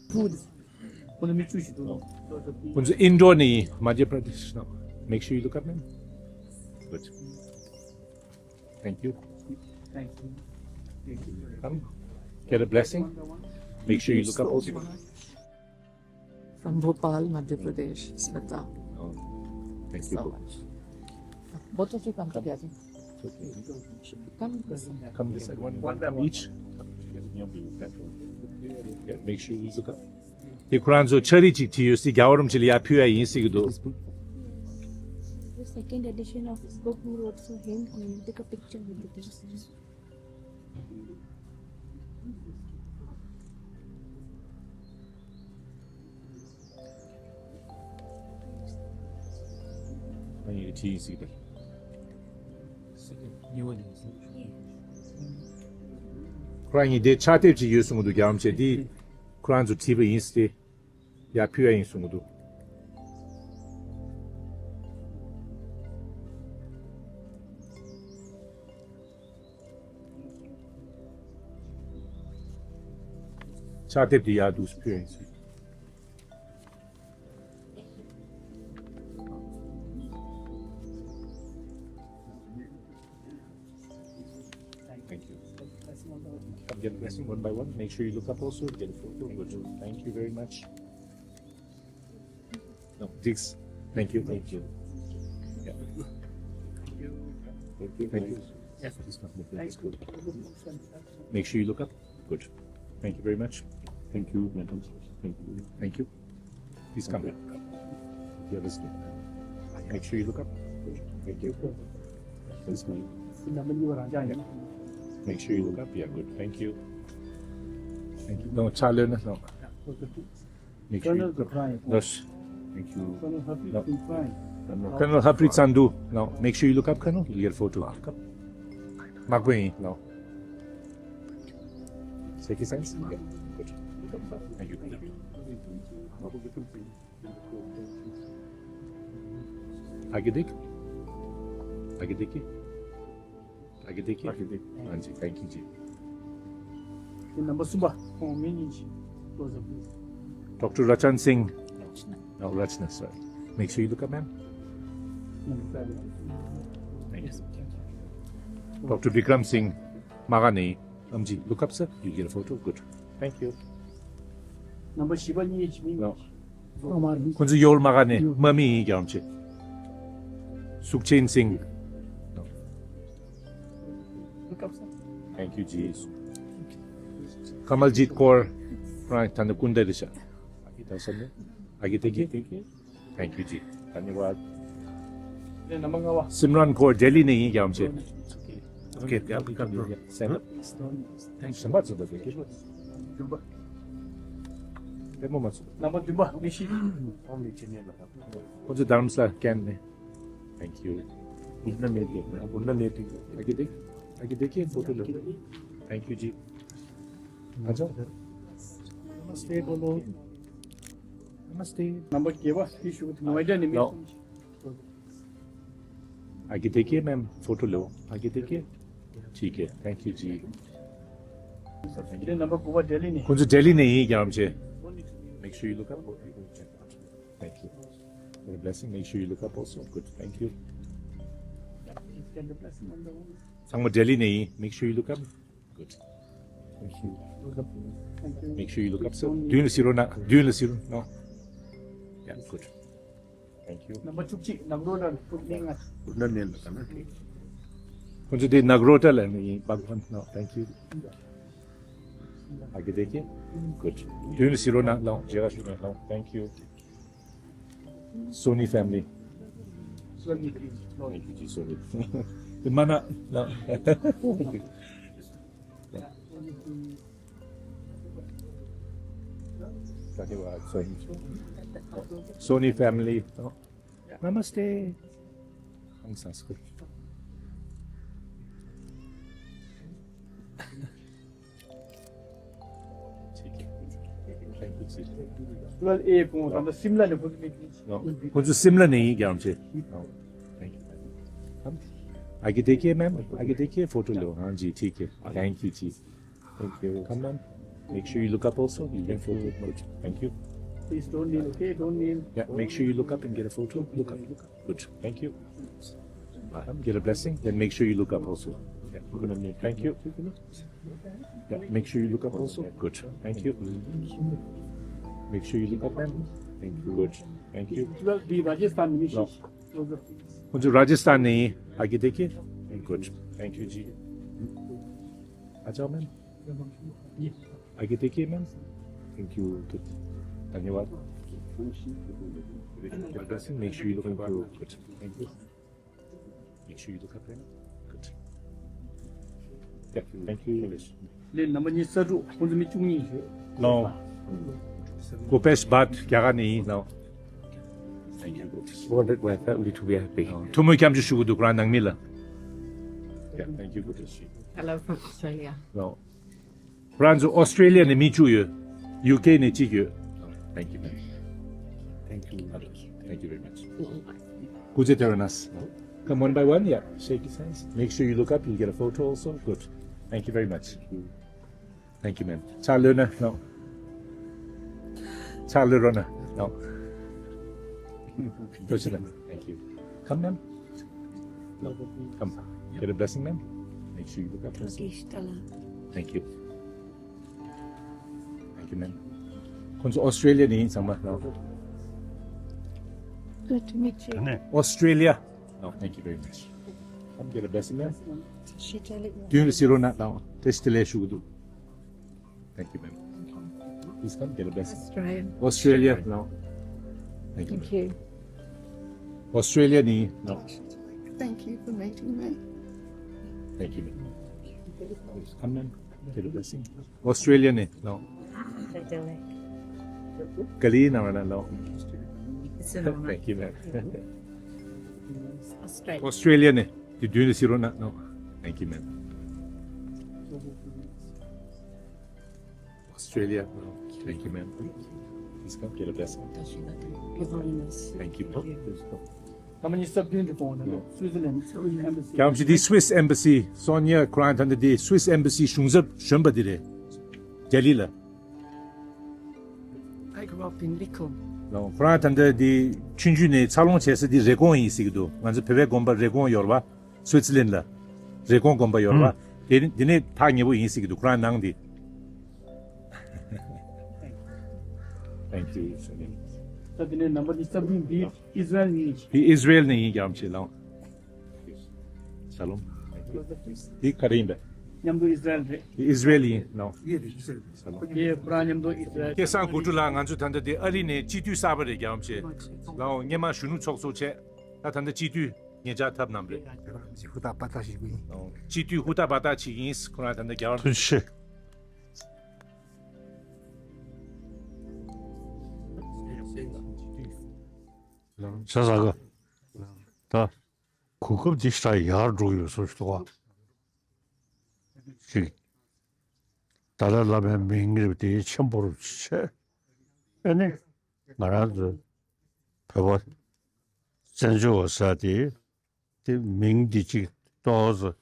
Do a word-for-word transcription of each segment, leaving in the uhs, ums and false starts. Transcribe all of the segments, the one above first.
Food. ཁོང་ཚོ་མི་བཅུ་ཞིག་འདུག་ཁོང་ཚོ་ཨིན་ཌོར་ནས་ཡིན། Madhya Pradesh. No. Make sure you look up, ma'am. Good. Thank you. Thank you. Thank you. Come, get a blessing. Make sure you look up also. From Bhopal, Madhya Pradesh, Smita. Oh, thank you. So much. Both of you come together. Come, come this side. One, one from each. Yeah, make sure you look up. དེ་ཁོ་རང་ཚོ་ཕྱག་བྲིས་ཅིག་བྲིས་ཡོད་སྲིད། རྒྱལ་བ་རིན་པོ་ཆེ་ལ་ཡར་ཕུལ་ཡ་ཡིན་ཟེར་གྱི་འདུག The second edition of his book, More Words for Him. Can you take a picture with this? ཁོ་རང་གཉིས་དེ་ཕྱག་དེབ་ཅིག་ཡོད་གསུང་གི་འདུག་རྒྱལ་བ་རིན་པོ་ཆེ་དེ་ཁོ་རང་ཚོ་བྲིས་པ་ཡིན་ཟེར་ཏེ། ཡར་ཕུལ་ཡ་ཡིན་གསུང་གི་འདུག་ཕྱག་དེབ་དེ་ཡར་འདུག་སེ་ཕུལ་ཡ་ཡིན་གསུང་། Thank you. Come get a blessing one by one. Make sure you look up also. Get a photo. Good. Thank you very much. No, this. Thank you. Thank you. Yeah. Thank you. Thank you. Yes. Please come. Thanks. Make sure you look up. Good. Thank you very much. Thank you, madam. Thank you. Thank you. Please come. Yeah, let's go. Make sure you look up. Thank you. Let's go. Make sure you look up. Yeah, good. Thank you. Thank you. No, Charlie, no, no. Make sure you look up. Yes. Thank you. No. Colonel Harpreet Sandhu. No, make sure you look up, Colonel. You'll get a photo. Look up. Makwe, no. Second sense? Yeah. Good. Thank you. Agidek? Agideki? Agideki? Agideki. Anji, thank you, ji. Number གསུམ་པ། ཁོང་མི་གཉིས་ཀྱིས་close up, please. Doctor Rachan Singh. No, Rachna, sorry. Make sure you look up, ma'am. Thank you. Doctor Bikram Singh, Magane. Amji, look up, sir. You get a photo. Good. Thank you. Number བཞི་པ་གཉིས་ཀྱི་མིང་། No. ཁོང་ཚོ་ཡོལ་མ་ག་ནས་མ་མི་ཡིན་ཀྱང་ཆེ། Sukhchan Singh. Look up, sir. Thank you, ji. Kamaljeet Kaur. Right, ད་ནི་ཀུན་ད་རི་ཤ། ཨ་ཀི་ད་སོ་ནི། ཨ་ཀི་ཐེ་ཀི། Thank you, ji. Dhanyavad. Simran Kaur, Delhi ནས་ཡིན་ཀྱང་ཆེ། Okay, yeah, come, come. Stand up. Thanks. Number བདུན་པ། ཁོང་ཚོ་དྷ་རམ་ས་ལ་ཀེམ་ནས། Thank you. Agideki, Agideki, photo. Thank you, ji. Acha. Namaste, bolo. Namaste. Number བརྒྱད་པ། ནོ་ཨེ་ཌི་ཡ་ནས་མི། No. Agideki, ma'am, photo lo. Agideki. ठीक है, thank you, ji. Number དགུ་པ། ལྡི་ལི་ནས། ཁོང་ཚོ་ལྡི་ལི་ནས་ཡིན་ཀྱང་ཆེ། Make sure you look up. Thank you. Your blessing, make sure you look up also. Good, thank you. ཚང་མ་ལྡི་ལི་ནས་ཡིན། Make sure you look up. Good. Thank you. Make sure you look up, sir. མདུན་ལ་གཟིགས་རོགས་གནང་། མདུན་ལ་གཟིགས་རོགས་གནང་། No. Yeah, good. Thank you. Number བཅུ་གཅིག། ནག་རོ་ལ་ཕུག་ནས་ང་། ཁོང་ཚོ་དེ་ནག་རོ་ཊ་ལ་ནི་ཡིན། Bhagwan. No, thank you. Agideki. Good. མདུན་ལ་གཟིགས་རོགས་གནང་། ལོང་། མཇལ་ཁ་ཞུ་རོགས་གནང་། Thank you. Soni family. Thank you, ji, Soni. Mana, no. Dhanyavad, Soni. Soni family. No. Namaste. Aung San Suu Kyi. Well, eh, ཁོང་ཚོ་སིམ་ལ་ནས་ཁོང་ཚོ་མི་ཁྱོད། No. ཁོང་ཚོ་སིམ་ལ་ནས་ཡིན་ཀྱང་ཆེ། No. Thank you. Agideki, ma'am. Agideki, photo lo. हाँ जी, ठीक है। Thank you, ji. Thank you. Come, ma'am. Make sure you look up also. You get a photo. Good. Thank you. Please don't kneel, okay? Don't kneel. Yeah, make sure you look up and get a photo. Look up. Look up. Good. Thank you. Come, get a blessing. Then make sure you look up also. Yeah, we're gonna need. Thank you. Yeah, make sure you look up also. Good. Thank you. Make sure you look up, ma'am. Thank you. Good. Thank you. Well, the Rajasthan ministry. No. Close up, please. Kunju Rajasthan ne, aage dekhiye. Good. Thank you, ji. आ जाओ, ma'am. आगे देखिए, ma'am. Thank you. Good. धन्यवाद. Blessing. Make sure you look up. Good. Thank you. Make sure you look up, ma'am. Good. Yeah, thank you. ལས་རྣམ་པ་ཉི་ཤུ་རྩ་དྲུག་ཁོང་ཚོ་མི་བཅུ་གཉིས་ཡོད། No. Kupesh Bhatt རྒྱ་གར་ནས་ཡིན། No. Thank you. Wanted my family to be happy. ཐུགས་སྨོན་སྐྱབས་འཇུག་ཞུ་གི་འདུག་ཁོ་རང་ནང་མི་ལ། Yeah, thank you. Hello from Australia. No. ཁོ་རང་ཚོ་ཨོ་སི་ཀྲེ་ལི་ཡ་ནས་མི་བཅུ་ཡོད། ཡུ་ཀེ་ནས་གཅིག་ཡོད། Thank you, ma'am. Thank you. Thank you very much. Kuze Teranas. Come one by one, yeah. Shake his hands. Make sure you look up, you'll get a photo also. Good. Thank you very much. Thank you, ma'am. Charluna, no. Charluna, no. Thank you. Come, ma'am. Come. Get a blessing, ma'am. Make sure you look up. Thank you. Thank you, ma'am. ཁོང་ཚོ་ཨོ་སི་ཀྲེ་ལི་ཡ་ནས་ཡིན་ཚང་མ། Good to meet you. ཨོ་སི་ཀྲེ་ལི་ཡ། No, thank you very much. Come get a blessing, ma'am. མདུན་ལ་གཟིགས་རོགས་གནང་། དེ་ཞིག་དེ་ལས་ཞུ་གི་འདུག Thank you, ma'am. Please come get a blessing. Australia. Australia, no. Thank you. Thank you. Australia ni, no. Thank you for meeting me. Thank you, ma'am. Please come, ma'am. Get a blessing. Australia ni, no. Kali na wala, no. Thank you, ma'am. Australia. Australia ni. Did you see Rona? No. Thank you, ma'am. Australia. Thank you, ma'am. Please come get a blessing. Thank you. Please come. How many sub unit on Switzerland? Swiss embassy. Come to the Swiss embassy. Sonia Grant under the Swiss embassy. Shungzap Shumba dire. Jalila. I grew up in Likum. No, Grant under the Chunju ne Chalong Chesa the Rekon is Sigdu. Once a Peve Gomba Rekon Yorba, Switzerland la. Rekon Gomba Yorba. Dine Tangibu in Sigdu, Grant Nangdi. Thank you. ད་དེ་ནས་ནམ་པར་ཉི་ཤུ་རྩ་བདུན་འདི་ཨིས་ར་ཨེལ་ནས་ཡིན། འདི་ཨིས་ར་ཨེལ་ནས་ཡིན་རྒྱ་མ་ཆེ་ལང་། ཤ་ལོམ། འདི་ག་རེ་ཡིན་པས། མཉམ་དུ་ཨིས་ར་ཨེལ་རེད། འདི་ཨིས་ར་ཨེལ་ཡིན་ལང་། ཤ་ལོམ། ངས་ཁོ་རང་མཉམ་དུ་ཨིས་ར་ཨེལ། སྐལ་བཟང་དགུ་ཕྲུག་ལགས། ང་ཚོ་ད་ལྟ་འདི་ཨ་རི་ནས་སྤྱི་འཐུས་གསར་པ་རེད་རྒྱ་མ་ཆེ་ལང་། སྔས་མ་གཞོན་ནུ་ཚོགས་གཙོ་བྱས། ད་ད་ལྟ་སྤྱི་འཐུས་ཉེ་ཆར་ཐབས་རྣམས་རེད། ཧུ་ཏ་པ་ཏ་ཞིག་ཡིན། སྤྱི་འཐུས་ཧུ་ཏ་པ་ཏ་ཞིག་ཡིན། ཁོ་རང་ད་ལྟ་རྒྱ་གར། ཐུགས་རྗེ་ཆེ། ས་ས་ག་ད་གོ་སྐབས་འདི་ཞེ་དྲག་ཡག་འགྲོ་གི་ཡོད་བཟོ་ཞིག་འདུག་ག་ཅིག་ཏཱ་ལའི་བླ་མའི་མིང་རེད་པ། དེ་ཆེན་པོ་རུ་བྱས། ཨ་ནི་ང་རང་ཚོ་བོད་པ་བཙན་བྱོལ་བ་ཟེར་དེ། དེ་མིང་འདི་གཅིག་ཏོག་ཙམ་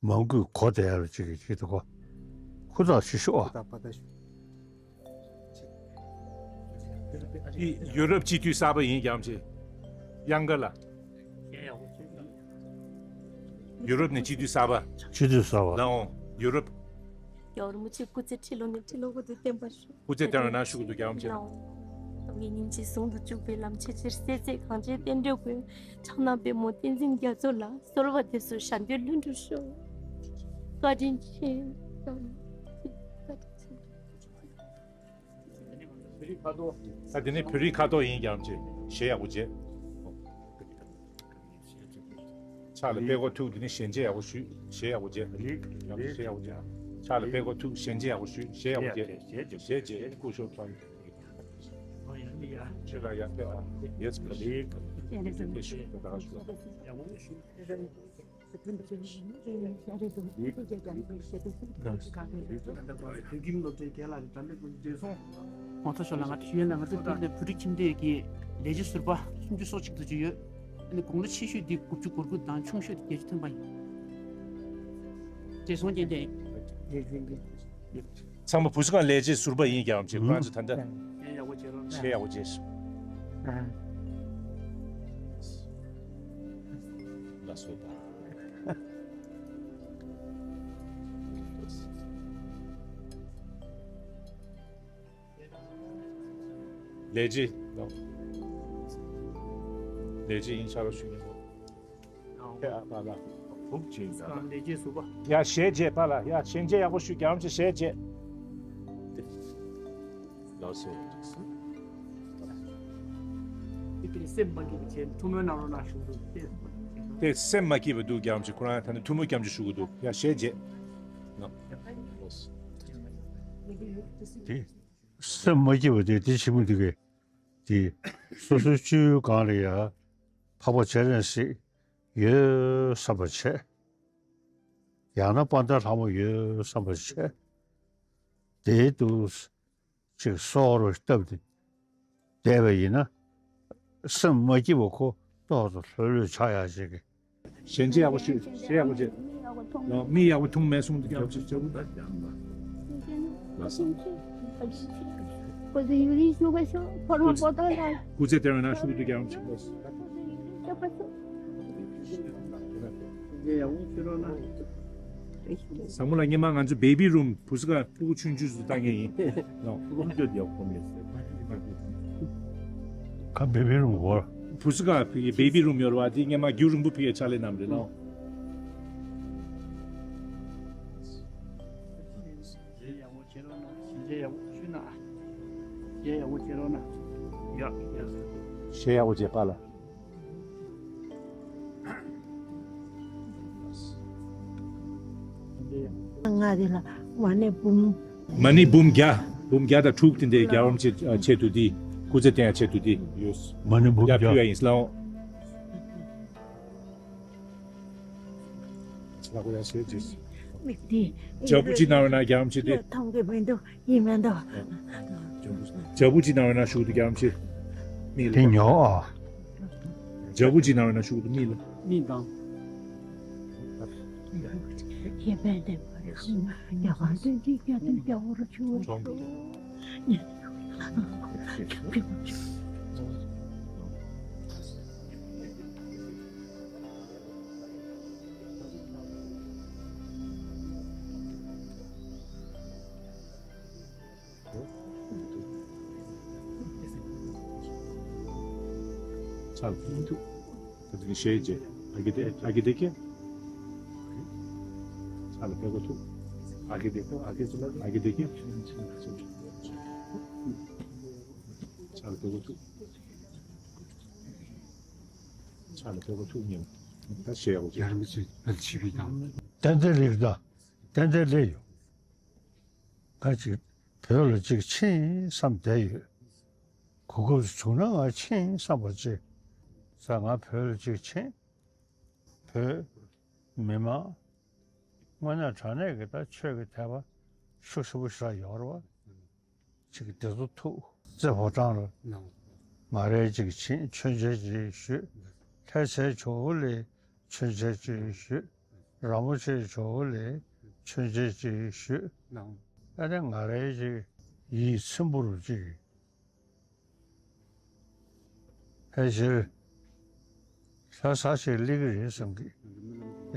མང་པོས་གོ་བསྡད་ཡ་ལ་གཅིག་གཅིག་ཏུ་གོ་ཧུར་ཐག་ཞུ་ཤོག་ཨ། ཡུ་རོབ་སྤྱི་འཐུས་གསར་པ་ཡིན་རྒྱ་མ་ཆེ། གཡང་དཀར་ལགས། ཡུ་རོབ་ནས་སྤྱི་འཐུས་གསར་པ། སྤྱི་འཐུས་གསར་པ། ལའོ། ཡུ་རོབ། རྒྱལ་བ་རིན་པོ་ཆེ་སྐུ་ཚེ་ཁྲི་ལོ་ནས་ཁྲི་ལོ་བར་དུ་བརྟན་པར་ཤོག་སྐུ་ཚེ་བརྟན་པར་གནང་ཞུ་གི་འདུག་རྒྱལ་བ་རིན་པོ་ཆེ། ལའོ། ཏོག་གི་སྙིང་རྗེ་ཟུང་དུ་བཅུག་པའི་ལམ། ཆེས་ཆེར་གསལ་མཛད་གངས་ཅན་བསྟན་འགྲོའི་མགོན། ཕྱག་ན་པདྨོ་བསྟན་འཛིན་རྒྱ་མཚོ་ལ། གསོལ་བ་འདེབས་སོ་ཞབས་འདེགས་ལྷུན་གྲུབ་ཤོག་བཀའ་དྲིན་ཆེ། བཀའ་དྲིན་ཆེ། ད་དེ་ནས་བོད་རིགས་ཁ་དོག་ཡིན་རྒྱ་མ་ཆེ། གཞས་ཡག་པོ་བྱས། ཕྱག་ལ་དཔྲལ་ཀོ་ཐུག་དེ་ནས་ཞལ་མཇལ་ཡག་པོ་ཞུས། གཞས་ཡག་པོ་བྱས། རྒྱ་མ་ཆེ། གཞས་ཡག་པོ་བྱས། ཕྱག་ལ་དཔྲལ་ཀོ་ཐུག་ཞལ་མཇལ་ཡག་པོ་ཞུས། གཞས་ཡག་པོ་བྱས། གཞས་བྱས། སྐུ་ཞབས་ཚང་། ཁྱེད་ལ་ཡང་ཕེབས་ཨ། Yes, please. བོད་ཁྱིམ་སློབ་གྲྭའི་རྒན་ལགས་ཀྱི་དྲ་འབྲེལ་སྐུ་མགྲོན་བདེ་སོང་། ཨོ་ཐོ་ཤོ་ལ་ང་ཚོ་ཡོན་ལ་ང་ཚོ་བོད་ནས་བོད་རིགས་ཁྱིམ་སྡེ་གི་ལས་བྱེད་ཟུར་པ་སུམ་ཅུ་སོ་གཅིག་དུ་བརྗོད་ཡོད། ཨ་ནི་དགུང་ལོ་ཆེ་ཤོས་འདི་དགུ་བཅུ་གོ་དགུ་དང་ཆུང་ཤོས་འདི་བརྒྱད་ཅུ་ཐམ་པ་ཡིན། བདེ་སོང་རྒྱལ་ལྡན། ཚང་མ་བུ་སི་ཁང་ལས་བྱེད་ཟུར་པ་ཡིན། རྒྱལ་བ་རིན་པོ་ཆེ་ཁོ་རང་ཚོ་ད་ལྟ་ཞལ་ཡག་པོ་བྱེད་རོགས་གནང་། ཞལ་ཡག་པོ་བྱེད། ལགས་སོ། ལས་བྱེད། ལས་བྱེད་ཡིན་ཤག་ལ་ཞུ་ཡིན། ཨ་པ་ལ། ལས་བྱེད་ཟུར་པ། ཡ་ཞལ་བྱེད་པ་ལ། ཡ་ཞལ་བྱེད་ཡག་པོ་ཞུ། རྒྱལ་བ་རིན་པོ་ཆེ་ཞལ་བྱེད། ལགས་སོ། དེ་སེམས་མ་སྐྱིད་པ་བྱས་ཐུགས་སྨོན་གནང་རོགས་གནང་ཞུ་འདུག་དེ་སེམས་མ་སྐྱིད་པ་འདུག་རྒྱལ་བ་རིན་པོ་ཆེ་ཁོ་རང་ད་ནི་ཐུགས་སྨོན་སྐྱབས་འཇུག་ཞུ་གི་འདུག་ཡ་ཞལ་བྱེད། དེ་སེམས་མ་སྐྱིད་པ་དེ་དེ་ཆི་མོ་དེ་གས་དེ་སོ་སོའི་སྤྱོད་ཡུལ་སྒང་ལ་ཡ་འཕགས་པ་སྤྱན་རས་གཟིགས་ཡོད་བསམ་པ་བྱས། ཡང་ན་དཔལ་ལྡན་ལྷ་མོ་ཡོད་བསམ་པ་བྱས། དེའི་དུས་ཅིག་སོག་རུ་བཏབ་སྟེ་བསྡད་པ་ཡིན་ན། སེམས་མ་སྐྱིད་པ་ཁོ་ཏོག་ཙམ་ལྷོད་ལྷོད་ཆགས་ཡག་ཅིག་གི། ཞལ་ལྕེ་ཡག་པོ་བྱེད། ཞལ་ཡག་པོ་བྱེད། མིག་ཡག་པོ་མཐོང་མེད་གསུང་དུ་རྒྱབ་ཅིག་ལགས་སོ། སྐུ་ཚེ་བརྟན་པའི་ནང་བཞུགས་དུ་རྒྱབ་ཅིག་ལགས་སོ། བཟང་མོ་ལགས། སྔོན་མ་ང་ཚོ་བེ་བི་རུམ་བུ་སི་ཁ་སྤུ་གུ་ཆུང་ཆུང་ཚོ་ལྟ་མཁན་ཡིན། ལགས། ཁ་བེ་བི་རུམ་བོར། བུ་སི་ཁ་བེ་བི་རུམ་ཡོད་རེད་བ། དེ་སྔོན་མ་རྒྱུན་རིང་པོ་ཕ་གིར་ཕྱག་ལས་གནང་རེད་ལགས། ཞལ་ཡག་པོ་བྱེད་རོགས་གནང་། ཞལ་ལྕེ་ཡག་པོ་ཞུ་ན། ཞལ་ཡག་པོ་བྱེད་རོགས་གནང་། ཡ་ཡ། ཞལ་ཡག་པོ་བྱེད་པ་ལ། ང་རེ་ལ་མ་ཎི་འབུམ། མ་ཎི་འབུམ་བརྒྱ། འབུམ་བརྒྱ་དང་དྲུག་དེ་འདྲའི་རྒྱལ་བ་རིན་པོ་ཆེ་ཆེད་དུ་དེ་སྐུ་ཚེ་བརྟན་ཡག་ཆེད་དུ་དེ་ཡོད། མ་ཎི་འབུམ་བརྒྱ་བརྒྱ། ཕུལ་ཡག་ཡིན་ལགས། ལགས་ཡ་ཟེར་གྱིས། མིག་དེ། ཇ་བུ་ཅིག་གནང་བས་ན་རྒྱལ་བ་རིན་པོ་ཆེ་དེ། མཐོང་གི་མི་འདུག་ཡིན་མི་འདུག་ཇ་བུ་ཅིག་གནང་བས་ན་ཞུ་འདུག་རྒྱལ་བ་རིན་པོ་ཆེ། མིག་ལ། དེ་ཉོ་ཨ། ཇ་བུ་ཅིག་གནང་བས་ན་ཞུ་འདུག་མིག་ལ། མིག་དང་། ཡེ་བན་དེ་བར་སུ་ཡ་གང་དོན་གྱི་རྒྱ་དོན་རྒྱ་བོར་ཆུ་བོར་ཆུ། ཚར་ཕུན་ཐུག་ད་དེ་ནི་ཞེས་བྱས། ཨ་གི་དེ་ཨ་གི་དེ་ཀྱེ། ཚར་ལ་ཕེ་གོ་ཐུག་ཨ་གི་དེ་ཨ་གི་ཚུ་ལ་ཨ་གི་དེ་ཀྱེ། ཚར་ལ་ཕེ་གོ་ཐུག་ཚར་ལ་ཕེ་གོ་ཐུག་ཉིན་ད་ཞེས་ཡག་པོ་བྱས། ཡར་མི་ཚུད་ཕལ་ཆེ་བའི་དང་། ཏན་ཏན་ལེགས་ད། ཏན་ཏན་ལེགས་ཡོད། ང་ཅིག་བོད་ལ་ཅིག་ཕྱིན་བསམ་བསྡད་ཡོད། གོ་སྐབས་བྱུང་ན་ང་ཕྱིན་བསམ་པ་ཅིག་ས། ང་བོད་ལ་ཅིག་ཕྱིན། བོད་མི་མང་དངོས་གནས་དྲང་གནས་ཀྱི་ད་ཆོས་ཀྱི་དད་པ་ཤུགས་ཆེན་པོ་ཞིག་ཡོད་རེད་བ། ཅིག་དེ་ཚོ་ཐུག་རྩེ་ཕོ་བྲང་ལ་ང་རེ་ཅིག་ཕྱིན་མཆོད་མཇལ་ཅིག་ཞུས། ལྷ་སའི་ཇོ་བོ་ལ་མཆོད་མཇལ་ཅིག་ཞུས། ར་མོ་ཆེའི་ཇོ་བོ་ལ་མཆོད་མཇལ་ཅིག་ཞུས། ཨ་ནི་ང་རེ་ཅིག་ཡིད་ཚིམ་པོ་རུ་ཅིག་ཕལ་ཆེར་ལྷ་ས་ཞིག་སླེབས་ཀྱི་རེད་བསམ་གི། ཡ།